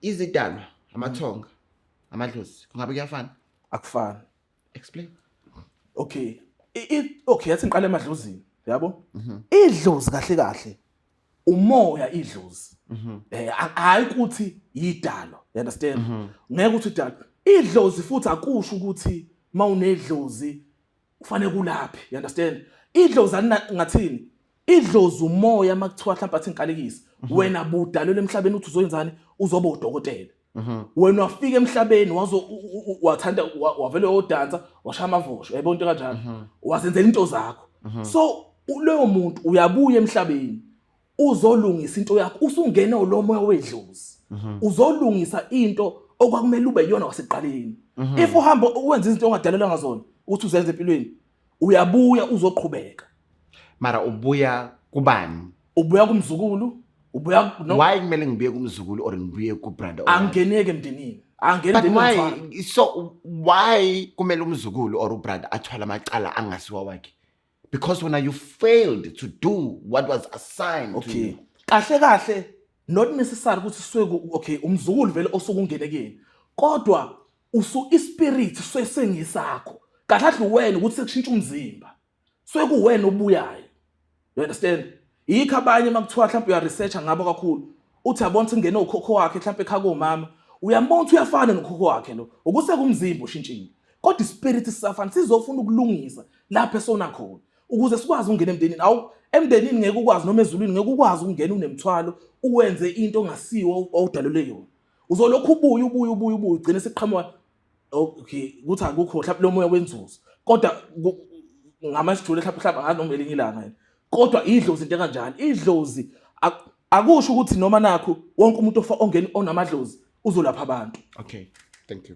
Izidalwa, amathonga, amadlozi, kungabe kuyafana? Akufani. Explain. Okay, okay, yathi ngiqale emadlozini, yabo. Idlozi kahle kahle umoya, idlozi hayi ukuthi yidalo, you understand? Ngeke uthi idalo, idlozi futhi akusho ukuthi mawunedlozi kufanele kulaphi, you understand? Idlozi alina ngathini, idlozi umoya. Makuthiwa mhlawumbe athi ngikalekise, wena budalelwe emhlabeni uthi uzoyenzani, uzoba udokotela. Wena wafika emhlabeni wazo wathanda wavele wodansa, washaya amavosho, yayibona into kanjalo, wazenzela into zakho. So loyo muntu uyabuya emhlabeni uzolungisa into yakho, usungena lo moya wedlozi, uzolungisa into okwakumele ube yiyona waseqaleni. If uhamba uwenza izinto ongadalelwa ngazona ukuthi uzenze empilweni, uyabuya uzoqhubeka. Mara ubuya kubani? Ubuya kumzukulu, ubuya no. Why kumele ngibuye kumzukulu or ngibuye kubrother? Angeneke emndenini, angene But emndenini. Why so why kumele umzukulu or ubrother athwale amacala angasiwa wakhe? Because when you failed to do what was assigned to you. Kahle kahle, not necessary ukuthi suke okay, umzukulu vele osuke ungene kuyena, kodwa usu ispirit sesengisakho kahle kahle wena, ukuthi sekushintsha umzimba, suke kuwena obuyayo, you understand? Yikho abanye makuthiwa mhlawumbe uya researcha ngabo kakhulu, uthi yabona ukuthi ngene ukhokho wakhe mhlawumbe ekhaya komama, uyambona ukuthi uyafana nokhokho wakhe lo, ukusekumzimba ushintshile, kodwa ispirit sisafana, sizofuna ukulungisa lapho esona khona ukuze sikwazi ukungena emndenini. Awu, emndenini ngeke ukwazi, noma ezulwini ngeke ukwazi ukungena unemthwalo, uwenze into ongasiwo owudalelwe yona. Uzolokhu ubuye, ubuye, ubuye, ubuye, ugcine sekuqhamuka okay ukuthi akukho mhlawumbe lo moya wenzuzo, kodwa ngamasijule mhlawumbe angazi noma elinye ilanga yini. Kodwa idlozi into kanjalo, idlozi akusho ukuthi noma nakho wonke umuntu ongena onamadlozi uzolapha abantu. Okay, thank you.